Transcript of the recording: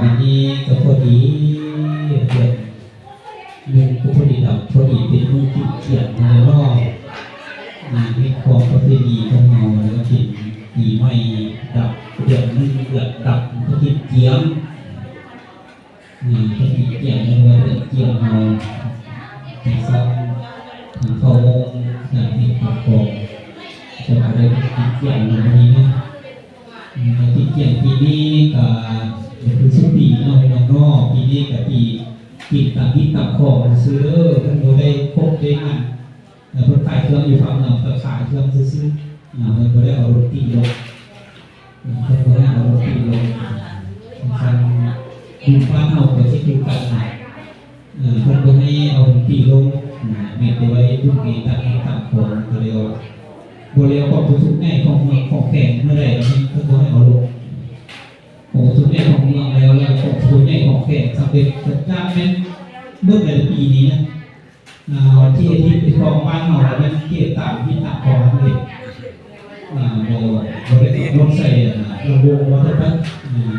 ອັນນີ້ກໍພໍດີ ເດືອນໜຶ່ງກໍພໍດີດຳ ພໍດີເປັນມື້ທີ່ກຽມແລ້ວເນາະ. ອາ ມີຄວາມປະເພນີຂອງເຮົາ ແລ້ວກໍເປັນປີໃໝ່ດັບ ເດືອນໜຶ່ງເດືອນດັບ ມັນກໍຊິກຽມ ອາ ກໍຊິກຽມ ເອີ້ນວ່າເດືອນກຽມເຮົາ ປີສອງພັນຊາວຫົກ ການເຮັດປາກຂອງ ຈະມາໄດ້ກິນກຽມໃນມື້ນີ້ເນາະ. ອາ ກິນກຽມປີນີ້ກະຄືຊຸປີເນາະ ພີ່ນ້ອງເນາະ. ປີນີ້ກະປີກິນຕາມຮີດຕາມຂອງຊື່ໆ ເດີ ເພິ່ນບໍ່ໄດ້ຄົບໄດ້ງານ ເພິ່ນຂາຍເຄື່ອງຢູ່ພາກເມືອງ ກະຂາຍເຄື່ອງຊື່ໆ ອາ ເພິ່ນບໍ່ໄດ້ເອົາດົນຕີລົງ ເພິ່ນບໍ່ໄດ້ເອົາດົນຕີລົງ. ຄັນຢູ່ບ້ານເຮົາກະຊິຄືກັນ ເອີ ເພິ່ນບໍ່ໃຫ້ເອົາດົນຕີລົງ ນະ ມີແຕ່ວ່າເຮັດບຸນເຮັດທານ ເຮັດຕາມຂອງ ກໍແລ້ວ ບໍ່ແລ້ວກອງປະຊຸມໃຫຍ່ຂອງເມືອງຂອງແຂວງເມື່ອໃດ ເພິ່ນບໍ່ໃຫ້ເອົາລົງ. ກອງປະຊຸມໃຫຍ່ຂອງເມືອງແລ້ວ ແລ້ວກອງປະຊຸມໃຫຍ່ຂອງແຂວງສຳເລັດ ຈະແມ່ນເບິດໃນປີນີ້ນະ. ອາ ວັນທີອາທິດຂອງບ້ານເຮົາແມ່ນເຮັດຕາມຮີດຕາມຂອງເລີຍ ອາ ບໍ່ ບໍ່ໄດ້ກຳນົດໃສ່ລຳວົງວ່າຊັ້ນຊະ.